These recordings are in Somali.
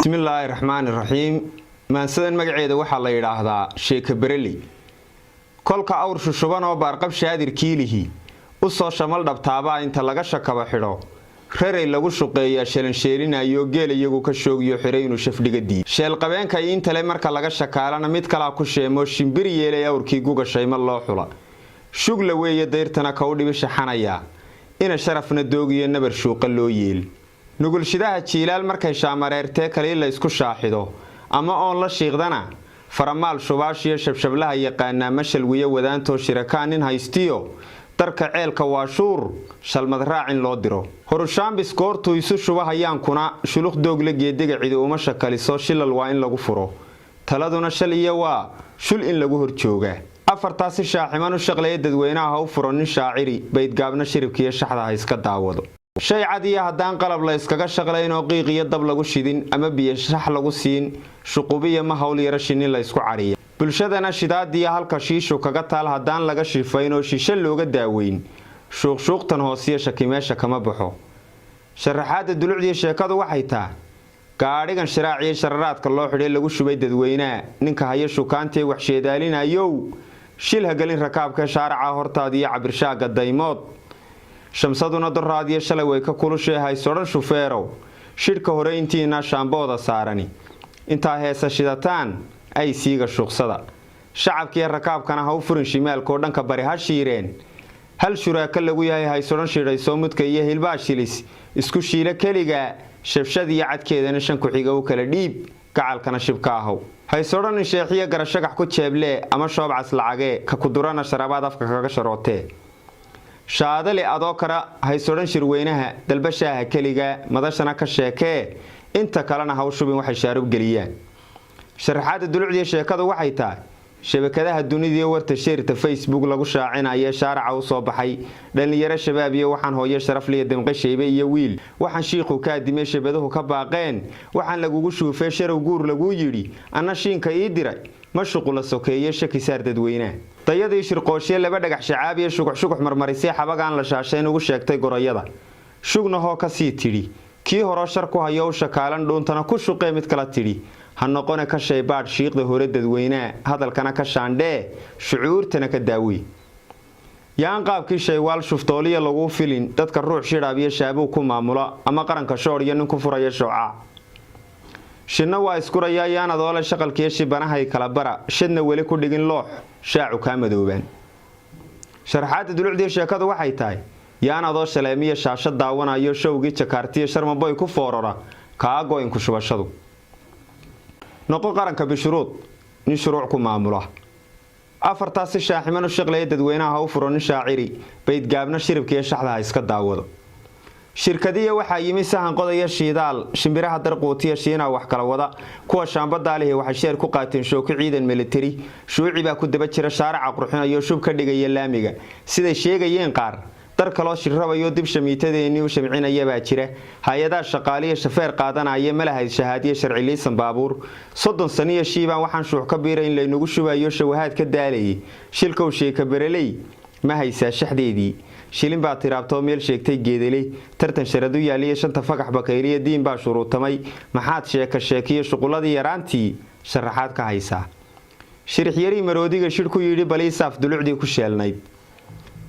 Bismillaahi raxmaani raxiim. Maansadan magaceeda waxaa la yidhaahdaa Sheeka Bereley. Kolka awr shushuban oo baarqab shaadirkiilihi u soo shamal dhabtaabaa inta laga shakaba xidho raray lagu shuqeeyaa, shalansheelinayo geel iyagu ka shoogiyo xiray inuu shafdhiga diid. Sheelqabeenka iintale marka laga shakaalana mid kalaa ku sheemo shimbir yeelay awrkii guga shayma loo xula. Shugla weeye dayrtana ka u dhibi shaxanayaa ina sharafna doogiyo nabar shuuqa loo yeel. Nugulshidaha jiilaal markay shaamareertee kalii la isku shaaxido ama oon la shiiqdana, faramaal shubaashiyo shabshablaha yaqaanaa mashalwiyo wadaantoo shirakaa nin haystiyo darka ceelka waa shuur shalmad raacin loo diro. Horushaambis goortuu isu shuba hayaankuna shuluq doogle geediga cidi uma shakaliso, shilal waa in lagu furo, taladuna shal iyo waa shul in lagu horjoogaa. Afartaasi shaaximan u shaqlaya dadweynaha ha u furo nin shaaciri baydgaabna shiribkiiyo shaxda ha iska daawado. Shay cad iyo haddaan qalab la iskaga shaqlayn oo qiiq iyo dab lagu shidin ama biyo shax lagu siin, shuqubiya ma hawl yaro shinni la ysku cariya. Bulshadana shidaadiya halka shiishu kaga taal haddaan laga shifayn oo shishe looga daaweyn, shuuqshuuqtan hoosiyo shaki meesha kama baxo. Sharaxaadda dulucdiiyo sheekadu waxay taa: gaadhigan shiraaciyo shararaadka loo xidhay lagu shubay dadweynaha, ninka haya shukaantee waxsheedaalinayow, shil hagelin rakaabka shaaraca hortaadiyo cabirshaaga daymood. Shamsaduna doraadiyo shalay way ka kulushee, haysodhan shufeerow shidhka hore intiina shaambooda saarani intaa heesa shidataan ay siiga shuuqsada. Shacabkiiyo rakaabkana ha u furin shimaalkoo dhanka bari ha shiireen. Hal shuraaka lagu yahay haysodhan shidhaysoo mudka iyo hilbaa shilis isku shiilo keliga. Shabshad iyo cadkeedana shan ku-xiga u kala dhiib, gacalkana shibka ahow. Haysodhanin sheexiyo garashagax ku jeeblee ama shoobcas lacagee ka kudurana sharabaad afka kaga sharootee. Shaadali adoo kara haysodhan shirweynaha dalbashaaha keliga, madashana ka sheekee, inta kalena ha u shubin waxay shaarub geliyaan. Sharaxaadda dulucdiiyo sheekadu waxay tahay: shabakadaha dunidiiyo warta sheerta Facebook lagu shaacinaya shaaraca u soo baxay dhallinyaro shabaab iyo waxaan hooyo sharafliya damqe shaybe iyo wiil, waxaan shiikhu kaadimay shabaduhu ka baaqeen, waxaan lagugu shuufee sharow guur laguu yidhi anna shiinka ii diray ma shuqula sokeeye shaki saar dadweynaha. Dayadii shirqooshiye laba dhagax shacaabiyo shuguxshugux marmarisay xabagaan la shaashayn ugu sheegtay gorayada, shugnahoo kasii tidhi kii horoo shar ku hayo u shakaalan dhuuntana ku shuqee mid kala tidhi ha noqone ka shaybaadh shiiqda hore dadweynaha, hadalkana ka shaandhee, shucuurtana ka daawey. Yaan qaabkii shaywaal shuftooliya laguu filin dadka ruux shidhaab iyo shaabuu ku maamula ama qaranka shoor iyo nin ku furaya shoocaa. Shinna waa iskurayaa yaan adoole shaqalkiiyo shibanahay kala bara shadna weli ku dhigin loox shaacu kaa madoobaan. Sharaxaadda dulucdiiyo sheekadu waxay tahay: yaan adoo shaleemiyo shaasho daawanayo showgii Jakaartiyo Sharmaboy ku foorara kaa go-inku shubashadu. Noqo qaranka bishuruud nin shuruuc ku maamula. Afartaas si shaaximan u shaqlaya dadweynaha ha u furo nin shaaciri baydgaabna shiribkiiyo shaxda ha iska daawado. Shirkadiya waxaa yimi sahan qodaya shiidaal, shimbiraha darquutiya shiinaa wax kala wada, kuwa shaambadaalihi waxay sheer ku qaateen shooko ciidan militari, shuuci baa ku daba jira shaaraca qurxinayo shub ka dhigaya laamiga. Siday sheegayeen qaar dar kaloo shirrabayo dib shamiitadeennii u shamcinaya baa jira. Hay-adaha shaqaaliya shafeer qaadanaya malahayd shahaadiyo sharci liisan baabuur 30 saniyo shiibaan waxaan shuux ka biira in laynagu shubayo shawahaad ka daalayay. Shilkow sheeka bereley ma haysaa shaxdeedii? Shilin baa tiraabtoo meel sheegtay geedeley, tartan sharadu yaaliyo shanta fagax bakayliyo diin baa shuruutamay. Maxaad sheeka sheekiyo shuquladii yaraantii sharaxaad ka haysaa? Shirixyarii maroodiga shidh ku yidhi baliisaaf dulucdii ku sheelnayd.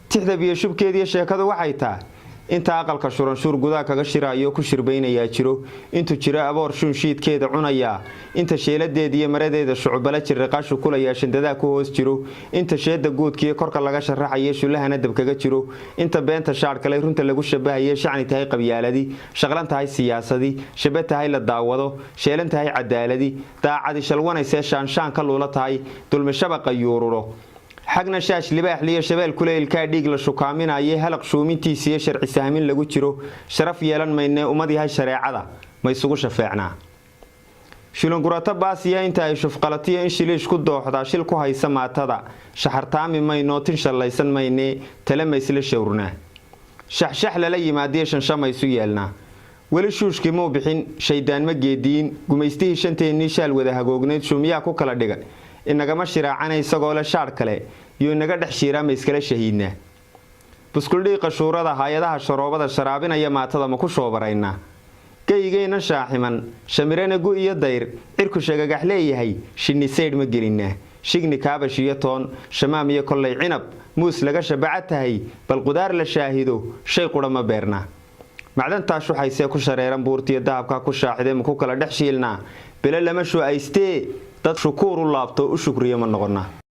Tixda biyo shubkeediiyo sheekadu waxay tahay: inta aqalka shuranshuur gudaha kaga shiraayo ku shirbaynayaa jiro, intuu jiro aboor shuunshiidkeeda cunayaa, inta sheeladeeda iyo maradeeda shucubala jirriqaashu kulayaa shandadaha ku hoos jiro, inta sheeda guudkiiyo korka laga sharaxayo shullahana dab kaga jiro, inta beenta shaadh kale runta lagu shabahaye shacni tahay qabyaaladi, shaqlan tahay siyaasadi, shabe tahay la daawado, sheelan tahay cadaaladi, daacadi shalwanaysee shaanshaan ka luula tahay, dulmi shabaqa yuururo, xagna shaash libaaxliyo shabeel kuleylkaa dhiig la shukaaminaye, halaq shuumintiisiiyo sharci sahmin lagu jiro, sharaf yeelan maynee ummad yahay shareecada ma isugu shafeecnaa? Shilungurato baasiya inta ay shufqalatiyo in shiliish ku dooxdaa shil ku haysa maatada, shaxartaami maynoo tin shallaysan maynee tale maysla shawrnaa? Shaxshax lala yimaadiyo shansha maysu yeelnaa? Weli shuushkii muu bixin, shaydaan ma geediyin, gumaystihii shanteennii shaal wada hagoognayd shumiyaa ku kala dhiga inagama shiraacana isagoo le shaadh kale iyo inaga dhex shiiraa ma iskala shahiidnaa? Buskuldhiiqa shuurada, hay-adaha sharoobada sharaabinaya maatada ma ku shoobaraynaa? Geyigeenna shaaximan, shamirana gu iyo dayr, cirku shagagax leeyahay, shinni saydh ma gelinaa? Shigni, kaabash iyo toon, shamaam iyo kollay cinab, muus laga shabaca tahay, bal qudaar la shaahido, shay qudha ma beernaa? Macdantaa shuxaysee ku shareeran buurtiyo dahabkaa ku shaaxidee ma ku kala dhex shiilnaa? Bele lama shu'aystee, dad shukuur u laabto u shukriyo ma noqonnaa?